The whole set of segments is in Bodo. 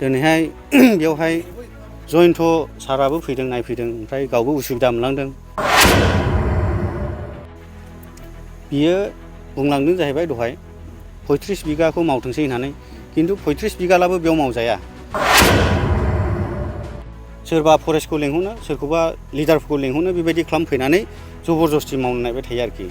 दिनैहाय बेवहाय जयन्त साराबो फैदों नायफैदों ओमफ्राय गावबो उसुबिदा मोनलांदों। बियो बुंलांदों जाहैबाय दहाय 35 बिगाखौ मावथोंसै होननानै, किन्तु 35 बिगालाबो बेयाव मावजाया। सोरबा फरेस्टखौ लेंहरनो, सोरखौबा लिडारफोरखौ लेंहरनो, बेबायदि खालामफैनानै जबरदस्ति मावनो नायबाय थायो आरोखि।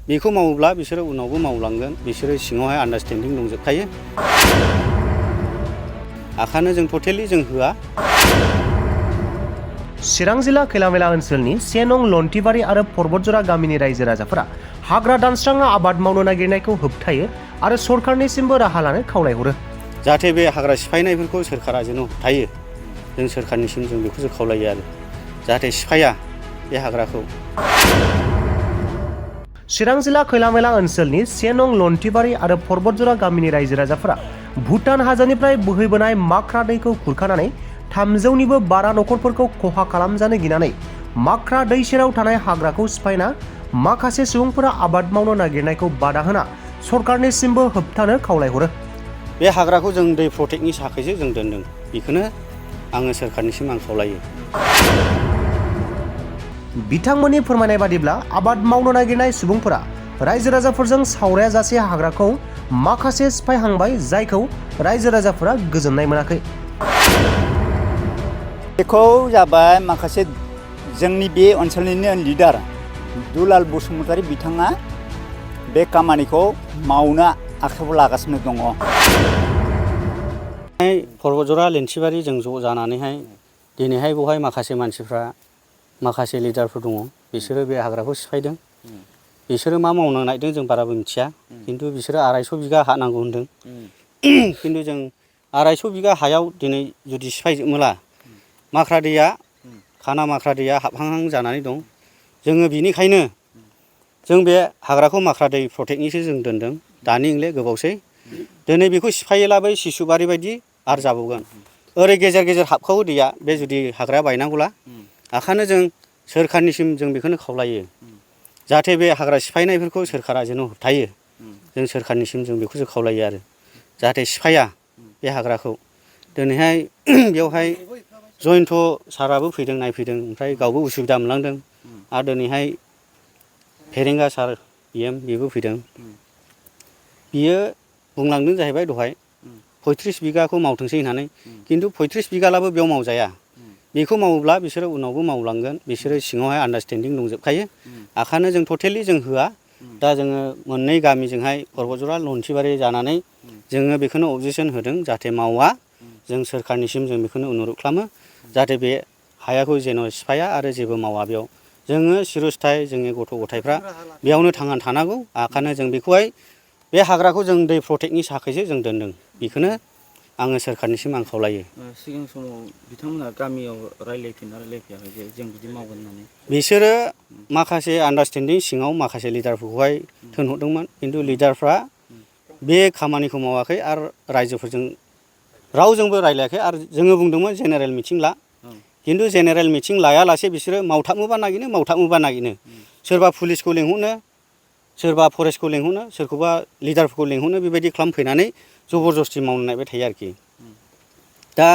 बेखौ मावोब्ला बिसोरो उनावबो मावलांगोन, बिसोरो सिङावहाय आन्डारस्टेन्डिं दंजोबखायो। आखानो जों टटेलि जों होआ। चिरां जिल्ला खैलामैला ओनसोलनि 1 नं लन्टिबारि आरो पर्बतजरा गामिनि रायजो राजाफोरा हाग्रा दानस्रांना आबाद मावनो नागिरनायखौ होबथायो आरो सरकारनिसिमबो राहा लानो खावलायहरो। जाहाथे बे हाग्रा सिफायनायफोरखौ सोरखारा जेन' होबथायो, जों सोरखारनिसिम जों बेखौसो खावलायो आरो जाहाथे सिफाया बे हाग्राखौ। चिरां जिल्ला खैलामैला ओनसोलनि 1 नं लन्टिबारि आरो पर्बतजरा गामिनि रायजो राजाफोरा भुटान हाजोनिफ्राय बोहैबोनाय माख्रा दैखौ खुरखानानै 300निबो बारा नखरफोरखौ खहा खालामजानो गिनानै माख्रा दै सेराव थानाय हाग्राखौ सिफायना माखासे सुबुंफोरा आबाद मावनो नागिरनायखौ बादा होना सरकारनिसिमबो होबथानो खावलायहरो। बे हाग्राखौ जों दै प्रटेक्टनि थाखायसो जों दोनदों, बेखौनो आङो सोरखारनिसिम आं खावलायो। बिथांमोननि फोरमायनाय बादिब्ला आबाद मावनो नागिरनाय सुबुंफोरा रायजो राजाफोरजों सावरायाजासे हाग्राखौ माखासे सिफायहांबाय, जायखौ रायजो राजाफोरा गोजोननाय मोनाखै। बेखौ जाबाय माखासे जोंनि बे ओनसोलनिनो लिडार दुलाल बसुमतारी बिथाङा बे खामानिखौ मावनो आखायाव लागासिनो दङ। पर्बतजरा लन्टिबारि जों ज' जानानैहाय दिनैहाय बेवहाय माखासे मानसिफ्रा, माखासे लिडारफोर दङ, बिसोरो बे हाग्राखौ सिफायदों। बिसोरो मा मावनो नागिरदों जों बाराबो मिथिया, किन्तु बिसोरो 250 बिगा हा नांगौ होनदों। किन्तु जों 250 बिगा हायाव दिनै जुदि सिफायजोबोब्ला माख्रा दैया, खाना माख्रा दैया हाबहांहां जानानै दं। जोङो बिनिखायनो जों बे हाग्राखौ माख्रा दै प्रटेक्टनिसो जों दोनदों। दानि नंले गोबावसै। दिनै बेखौ सिफायोब्ला बै सिसुबारि बायदि आरो जाबावगोन। ओरै गेजेर गेजेर हाबखावो दैया, बे जुदि हाग्राया बायनांगौला। ओंखायनो जों सोरखारनिसिम जों बेखौनो खावलायो, जाहाथे बे हाग्रा सिफायनायफोरखौ सोरखारा जेन' होबथायो। जों सोरखारनिसिम जों बेखौसो खावलायो आरो जाहाथे सिफाया बे हाग्राखौ। दिनैहाय बेवहाय जयन्त साराबो फैदों नायफैदों ओमफ्राय गावबो उसुबिदा मोनलांदों। आरो दिनैहाय फेरेंगा सार बेबो फैदों। बियो बुंलांदों जाहैबाय दहाय 35 बिगाखौ मावथोंसै होननानै, किन्तु 35 बिगालाबो बेयाव मावजाया। बेखौ मावोब्ला बिसोरो उनावबो मावलांगोन, बिसोरो सिङावहाय आन्डारस्टेन्डिं दंजोबखायो। ओंखायनो जों टटेलि जों होआ। दा जोङो मोननै गामिजोंहाय पर्बतजरा लन्टिबारि जानानै जोङो बेखौनो अबजेक्सन होदों, जाहाथे मावा। जों सोरखारनिसिम जों बेखौनो अनुरद खालामो, जाहाथे बे हायाखौ जेन' सिफाया आरो जेबो मावा बेयाव। जोङो सिरस्थाय जोंनि गथ' गथायफ्रा बेयावनो थांनानै थानांगौ। ओंखायनो जों बेखौहाय बे हाग्राखौ जों दै प्रटेक्टनि थाखायसो जों दोनदों, बेखौनो आङो सोरखारनिसिम आं खावलायो। सिगां समाव बिथांमोनहा गामियाव रायलायफैयाखै जे जों बिदि मावगोन होननानै? बिसोरो माखासे आन्डारस्टेन्डिं सिङाव माखासे लिडारफोरखौहाय थिनहरदोंमोन, किन्तु लिडारफ्रा बे खामानिखौ मावाखै आरो रायजोफोरजों रावजोंबो रायलायाखै। आरो जोङो बुंदोंमोन जेनेरेल मिटिं ला, किन्तु जेनेरेल मिटिं लायालासे बिसोरो मावथाबनोबा नागिरो। सोरबा पुलिसखौ लेंहरनो, सोरबा फरेस्टखौ लेंहरनो, सोरखौबा लिडारफोरखौ लेंहरनो, बेबायदि खालामफैनानै जबरदस्ति मावनो नायबाय थायो आरोखि। दा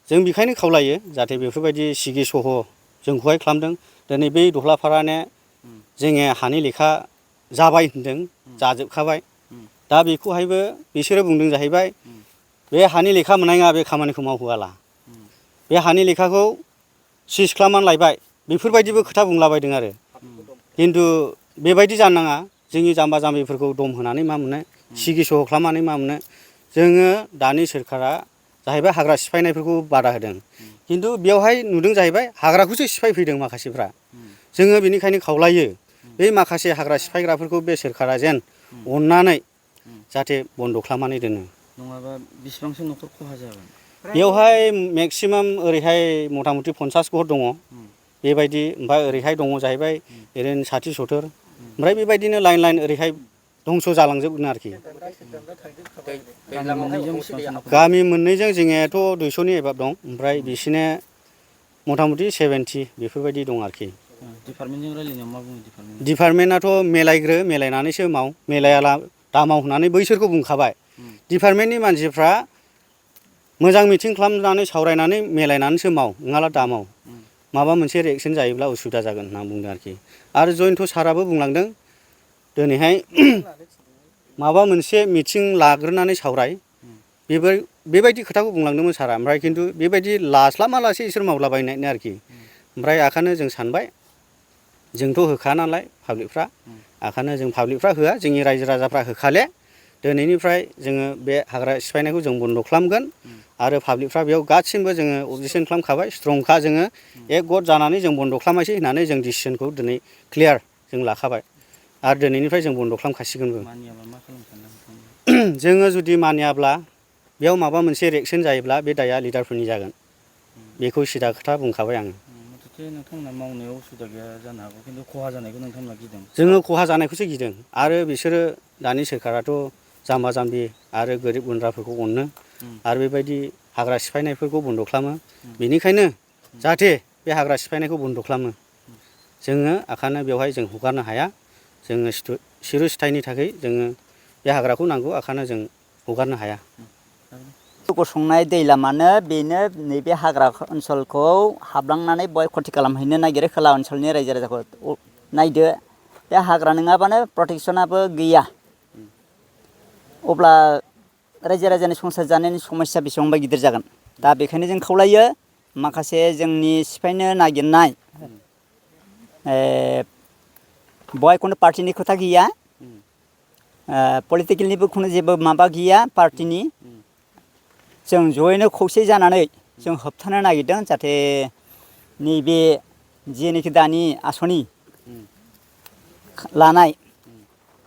जों बेखायनो खावलायो, जाहाथे बेफोरबायदि सिगि सह जोंखौहाय खालामदों। दिनै बै दहलाफाराने जोङो हानि लेखा जाबाय होनदों, जाजोबखाबाय। दा बेखौहायबो बिसोरो बुंदों जाहैबाय, बे हानि लेखा मोननाय नङा बे खामानिखौ मावहोआला। बे हानि लेखाखौ सिज खालामनानै लायबाय, बेफोरबायदिबो खोथा बुंलाबायदों आरो। किन्तु बेबायदि जानो नाङा। जोंनि जाम्बा जाम्बिफोरखौ दम होनानै मा मोननो, सिगि सह खालामनानै मा मोननो। जोङो दानि सोरखारा जाहैबाय हाग्रा सिफायनायफोरखौ बादा होदों, किन्तु बेवहाय नुदों जाहैबाय हाग्राखौसो सिफायफैदों माखासेफ्रा। जोङो बेनिखायनो खावलायो, बै माखासे हाग्रा सिफायग्राफोरखौ बे सोरखारा जेन अननानै जाहाथे बन्द' खालामनानै दोनो। नङाबा बेसेबांसो न'खर खहा जागोन? बेवहाय मेक्सिमाम ओरैहाय मथा मथि 50 घर दङ बेबायदि। ओमफ्राय ओरैहाय दङ जाहैबाय ओरैनो 60-70। ओमफ्राय बेबायदिनो लाइन लाइन ओरैहाय दंस' जालांजोबगोन आरोखि। गामि मोननैजों जोंनियाथ' 200नि एबाब दं, ओमफ्राय बिसिना मथा मथि 70 बेफोरबायदि दं आरोखि। डिपार्टमेन्टजों रायलायनायाव मा बुङो? डिपार्टमेन्टआथ' मेलायनानैसो माव, मेलायाला दा माव होननानै बैसोरखौ बुंखाबाय। डिपार्टमेन्टनि मानसिफ्रा मोजां मिटिं खालामनानै सावरायनानै मेलायनानैसो माव नङाब्ला दा माव माबा मोनसे रिएक्सन जायोब्ला उसुबिदा जागोन होनना बुंदों आरोखि आरो जयन्त साराबो बुंलांदों दिनैहाय माबा मोनसे मिटिं लाग्रोनानै सावराय बेबायदि खोथाखौ बुंलांदोंमोन सारा ओमफ्राय खिन्थु बेबायदि लास्लाबालासे इसोर मावलाबायनायनो आरोखि ओमफ्राय आखानो जों सानबाय जोंथ' होखा नालाय पाब्लिकफ्रा आखानो जों पाब्लिकफ्रा होआ जोंनि रायजो राजाफ्रा होखाले दिनैनिफ्राय जोङो बे हाग्रा सिफायनायखौ जों बन्द' खालामगोन आरो पाब्लिकफ्रा बेयाव गासिबो जोङो अबजेक्सन खालामखाबाय स्ट्रंखा जोङो एक गट जानानै जों बन्द' खालामासै होननानै जों डिसिसनखौ दिनै क्लियार जों लाखाबाय आरो दिनैनिफ्राय जों बन्द' खालामखासिगोनबो जोङो जुदि मानियाब्ला बेयाव माबा मोनसे रिएक्सन जायोब्ला बे दाया लिडारफोरनि जागोन बेखौ सिदा खोथा बुंखाबाय आङो नोंथांमोना मावनायाव उसुबिदा गैया जानो हागौ खिन्थु खहा जानायखौ नोंथांमोना गिदों जोङो खहा जानायखौसो गिदों आरो बिसोरो दानि सोरखाराथ' जाम्बा जाम्बि आरो गोरिब गुन्द्राफोरखौ अनो आरो बेबायदि हाग्रा सिफायनायफोरखौ बन्द' खालामो बेनिखायनो जाहाथे बे हाग्रा सिफायनायखौ बन्द' खालामो जोङो आखानो बेवहाय जों हगारनो हाया जोङो सिरु सिथायनि थाखाय जोङो बे हाग्राखौ नांगौ आखानो जों हगारनो हाया गसंनाय दै लामानो बेनो नैबे हाग्रा ओनसोलखौ हाबलांनानै बय खथि खालामहैनो नागिरो खोला ओनसोलनि रायजो राजाखौ नायदो बे हाग्रा नङाबानो प्रटेक्सनाबो गैया अब्ला रायजो राजानि संसार जानायनि समस्या बेसेबांबा गिदिर जागोन दा बेखायनो जों खावलायो माखासे जोंनि सिफायनो नागिरनाय बहाय खुनु पार्टिनि खोथा गैया पलिटिकेलनिबो खुनु जेबो माबा गैया पार्टिनि जों जयैनो खौसे जानानै जों होबथानो नागिरदों जाहाथे नैबे जेनोखि दानि आसनि लानाय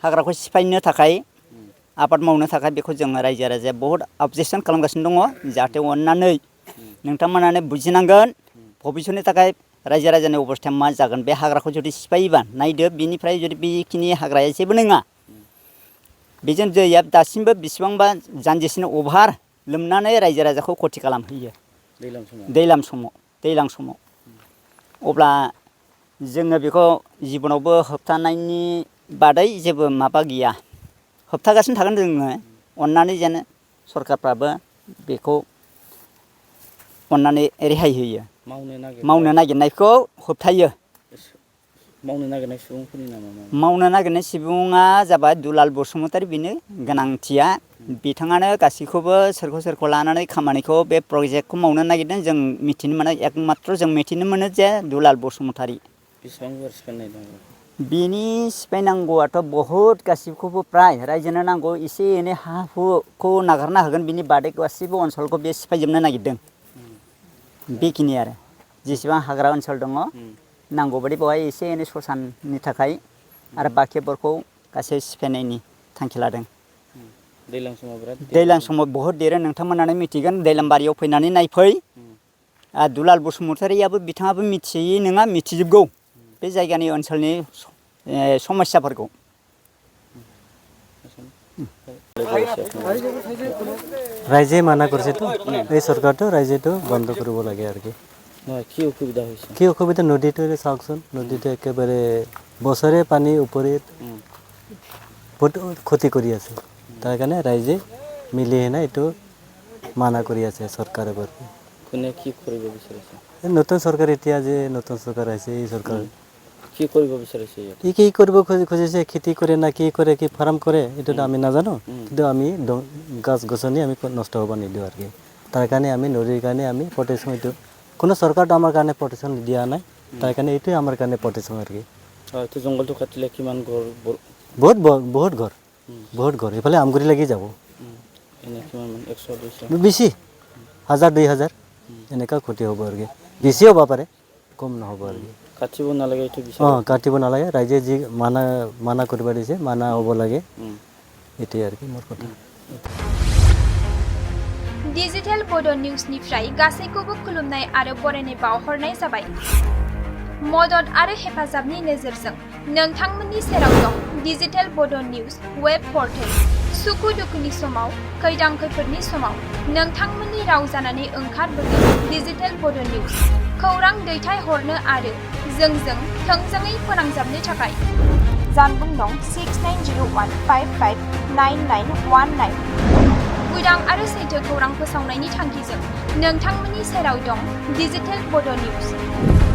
हाग्राखौ सिफायनो थाखाय आबाद मावनो थाखाय बेखौ जों रायजो राजाया बहुत अबजेक्सन खालामगासिनो दङ जाहाथे अननानै नोंथांमोनानो बुजिनांगोन भबिष्यतनि थाखाय रायजो राजानि अबस्थाया मा जागोन बे हाग्राखौ जुदि सिफायोबा नायदो बिनिफ्राय जुदि बेखिनि हाग्राया जेबो नङा बेजों दैया दासिमबो बेसेबांबा जानजिसिनो अभार लोमनानै रायजो राजाखौ खथि खालामहैयो दैज्लां समाव अब्ला जोङो बेखौ जिबनावबो होबथानायनि बादै जेबो माबा गैया होबथागासिनो थागोन जोङो अननानै जेन सरकारफ्राबो बेखौ अननानै रेहाय होयो मावनो नागिरनायखौ होबथायो मावनो नागिरनाय सुबुंफोरनि नामा मावनो नागिरनाय सुबुङा जाबाय दुलाल बसुमतारी बेनो गोनांथिया बिथाङानो गासैखौबो सोरखौ लानानै खामानिखौ बे प्रजेक्टखौ मावनो नागिरदों जों मिथिनो मोनो एकमात्र जों मिथिनो मोनो जे दुलाल बसुमतारी बेसेबां गुवार सिफायनाय दं बिनि सिफायनांगौआथ' बहुद गासिबखौबो फ्राय रायजोनो नांगौ एसे एनै हा हुखौ नागारना होगोन बिनि बादै गासिबो ओनसोलखौ बे सिफायजोबनो नागिरदों बेखिनि आरो जेसेबां हाग्रा ओनसोल दङ नांगौबादि बेवहाय एसे एनै ससाननि थाखाय आरो बाखिफोरखौ गासै सिफायनायनि थांखि लादों दैज्लां समाव बहुद देरो नोंथांमोनानो मिथिगोन दैलामबारियाव फैनानै नायफै दुलाल बसुमतारीयाबो बिथाङाबो मिथियै नङा मिथिजोबगौ बे जायगानि ओनसोलनि समस्याफोरखौ ৰাইজে মানা কৰিছেতো এই চৰকাৰটো ৰাইজেতো বন্ধ কৰিব লাগে আৰু কি অসুবিধা হৈছে কি অসুবিধা নদীটো চাওকচোন নদীটো একেবাৰে বছৰে পানী ওপৰত বহুত ক্ষতি কৰি আছে তাৰ কাৰণে ৰাইজে মিলি হেনে এইটো মানা কৰি আছে চৰকাৰে কোনে কি কৰিব বিচাৰিছে নতুন চৰকাৰ এতিয়া যে নতুন চৰকাৰ আহিছে এই চৰকাৰ কি কৰিব বিচাৰিছে কি কৰিব খুজিছে খেতি কৰে না কি কৰে কি ফাৰ্ম কৰে এইটোতো আমি নাজানো কিন্তু আমি গছ গছনি আমি নষ্ট হ'ব নিদিওঁ আৰু তাৰ কাৰণে আমি নদীৰ কাৰণে আমি প্ৰটেকশ্যন এইটো কোনো চৰকাৰটো আমাৰ কাৰণে প্ৰটেকশ্যন দিয়া নাই তাৰ কাৰণে এইটোৱে আমাৰ কাৰণে প্ৰটেকশ্যন আৰু এইটো জংঘলটো কাটিলে কিমান ঘৰ বহুত ঘৰ এইফালে আমগুৰি লাগি যাব বেছি 1000-2000 এনেকুৱা ক্ষতি হ'ব আৰু বেছি হ'ব পাৰে কম নহ'ব আৰু কাটিব নালাগে এইটো কাটিব নালাগে ৰাইজে যি মানা কৰিব দিছে মানা হ'ব লাগে এইটোৱে আৰু মোৰ কথা डिजिटेल बड' निउसनिफ्राय गासैखौबो खुलुमनाय आरो बरायनाय बावहरनाय जाबाय मदद आरो हेफाजाबनि नोजोरजों नोंथांमोननि सेराव दं डिजिटेल बड' निउस वेब पर्टेल सुखु दुखुनि समाव खैदां खैफोदनि समाव नोंथांमोननि राव जानानै ओंखारबोगोन डिजिटेल बड' निउस खौरां दैथायहरनो आरो जोंजों थोंजोङै फोनांजाबनो थाखाय जानबुं नं 6901559919 उदां आरो सैथो खौरां फोसावनायनि थांखिजों नोंथांमोननि सेराव दं डिजिटेल बड' निउज।